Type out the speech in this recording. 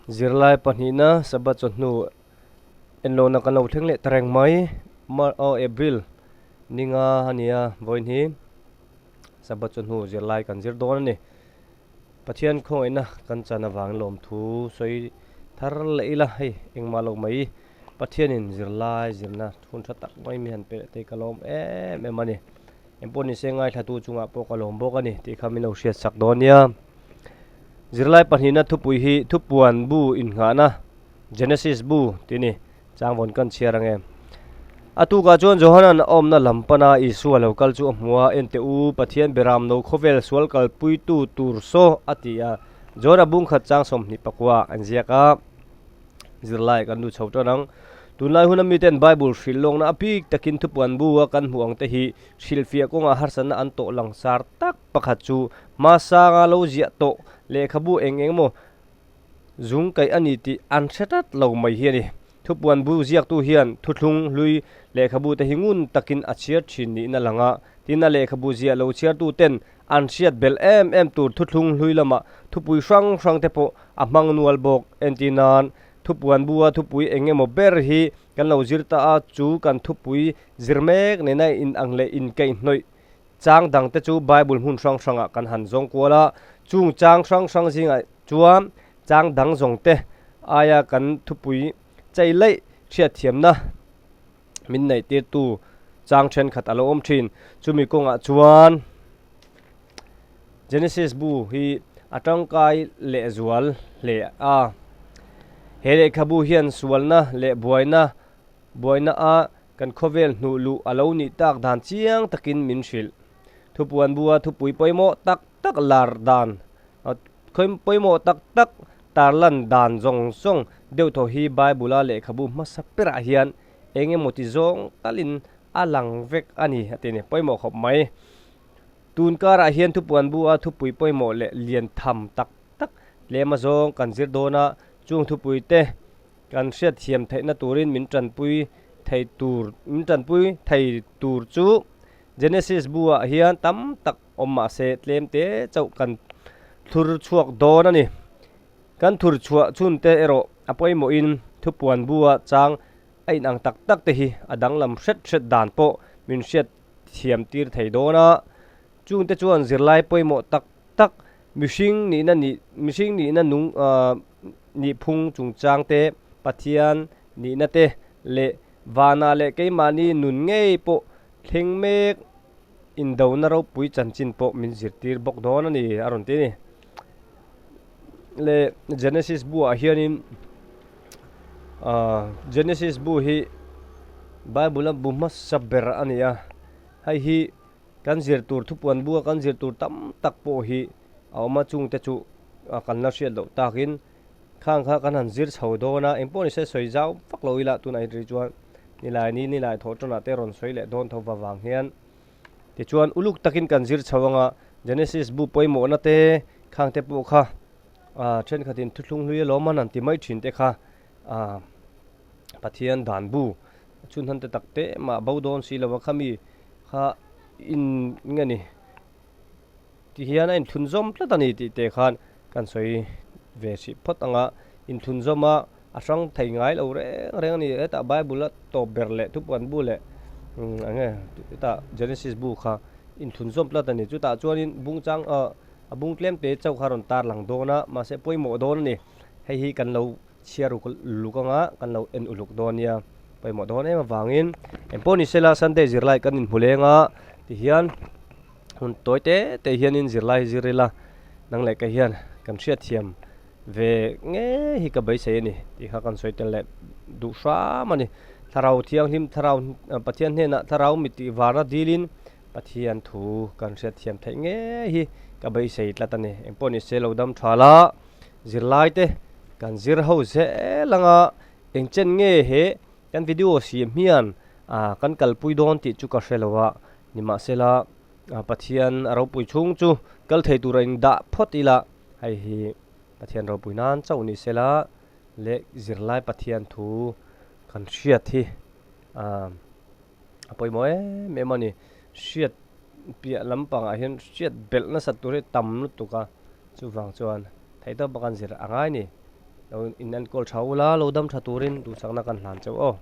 Zirlai pahnihna Sabbath chawhnu enlawhna kan lo thleng leh ta reng mai. Mar aw April ninga a nia vawiin hi Sabbath chawhnu zirlai kan zir dawn a ni. Pathian khawngaihna kan chan avangin lawmthu sawi thar leh ila hei engmah lo mai Pathianin zirlai zirna hun tha tak mai mi han pe leh te ka lawm em em a ni. Engpawh nise ngaithlatu chungah pawh ka lawm bawk a ni tih kha min lo hriat sak dawn nia. Zirlai pahnihna thupui hi thupuan bu innghahna Genesis bu tih a ni. Changvawn kan chhiar ang em? A tukah chuan Johanan a awmna lam pana Isua lo kal chu a hmu a, Enteh u, Pathian beram no khawvel sual kalpuitu tur saw, a ti a. John a bungkhat chang 24 an ziak a. Zirlai kan lu chho tan ang. Tunlai huna miten Bible hrilh lawkna a bik takin thupuan bu a kan hmuh ang te hi hrilhfiah kawngah harsatna an tawh langsar tak pakhat chu hmasanga lo ziah tawh lehkhabu eng eng emaw Zung kaih a ni tih an hre tlat lo mai hi a ni. Thupuan bu ziaktu hian thuthlung hlui lehkhabu te hi ngun takin a chhiar thin niin a lang a, tin a lehkhabu ziah lo chhiartu ten an hriat belh em em tur thuthlung hlui lama thupui hrang hrang te pawh a hmang nual bawk. Entir nan, thupuan bua thupui eng emaw ber hi kan lo zir ta a, chu kan thupui zir mek nena inang leh inkaihhnawih Chang dangte chu Bible hmun hrang hrangah kan han zawng kual a, chung chang hrang hrang zingah chuan chang dang zawngte aia kan thupui chei laih hriatthiamna min neihtirtu chang thenkhat a lo awm thin. Chumi kawngah chuan Genesis bu hi a tangkai lehzual hle a. He lehkhabu hian sualna leh buaina buaina a Kan khawvel hnuh luh a lo nih tak dan chiang takin min hrilh. Thupuan bua thupui pawimawh tak tak lar dan pawimawh tak tak tarlan dan zawng zawng deuh thaw hi Bible-a lehkhabu hmasa berah hian eng emaw ti zawng talin a lang vek a ni a ti ni. Pawimawh khawp mai. Tun karah hian thupuan bua thupui pawimawh leh lian tham tak tak tlema zawng kan zir dawn a, chung thupui te Kan hriatthiam theihna turin min tanpui thei tur min tanpui thei tur chu Genesis bu-ah hian tam tak awm mah se tlem te chauh kan thlur chhuak dawn a ni. Kan thur chhuah chhun te erawh a pawimawhin thupuan bu-a chang a inang tak tak te hi a danglam hret hret dan pawh min hriatthiam tir thei dawn a. Chungte chuan zirlai pawimawh tak tak mihring nihna nih mihring nihna nung ahh nihphung chungchang te, Pathian nihna te leh vanah leh keimahni nun ngei pawh thleng mek indona ropui chanchin pawh min zirtir bawk dawn a ni a rawn ti a ni. Le Genesis bu ah hianin ahh Genesis bu hi Bible a bu hmasa ber a ni a, hei hi Kan zir tur thupuan bua kan zir tur tam tak pawh hi a awm a, chungte chu kan la hriat loh takin khang kha kan han zir chho dawn a, engpawh nise sawi zau vak lo ila tunah hi chuan nilai ni nilai thawh tawnah te rawn sawi leh dawn tho va vang hian tichuan uluk takin kan zir chho anga Genesis bu pawimawhna te khang te pawh kha thenkhatin thuthlung hlui alawm an han ti mai thin te kha Pathian dan bu chhunhan te tak te mah bo dawn si lo a khami kha in nge ni ti hian a inthlun zawm tlat a ni tih te khan kan sawi ve hrih phawt ang a, inthlun zawm a a hrang thei ngai lo reng reng a ni hetah bible a tawp ber leh thupuan bu leh eng nge hetah genesis bu kha inthlun zawm tlat a ni chutah chuanin bung chang ah a bung tlem te chauh kha a rawn tar lang dawn a mahse pawimawh dawn a ni hei hi kan lo Chhiar uluk anga kan lo en uluk dawn nia, pawimawh dawn em avangin engpawh ni sela Sunday zirlai kan inhmu leng a tihian hun tawi te te hianin zirlai zir ila nang leh kei hian kan hriatthiam ve ngei hi ka beisei a ni tih kha kan sawi tel leh duh hram a ni. Thlarau Thianghlim thlarau Pathian hnenah thlarau mit tih varna dilin Pathian thu kan hriatthiam theih ngei hi ka beisei tlat a ni. Engpawh ni se lo dam tha la. Zirlai te kan zir ho zel anga engchen nge he kan video siam hian ah kan kalpui dawn tih chu ka hre lo a, nimahsela Pathian a ropui chhung chu kal thei tur a indah phawt ila hei hi Pathian ropui nan chauh ni sela leh zirlai Pathian thu kan hriat hi ah a pawimawh em em a ni. Hriat piah lampangah hian hriat belh nasat tur hi tam lutuk a, chuvang chuan theihtawp bawk an zir a ngai a ni. Lo in enkawl tha ula, lo dam tha turin duhsakna kan hlan chauh aw.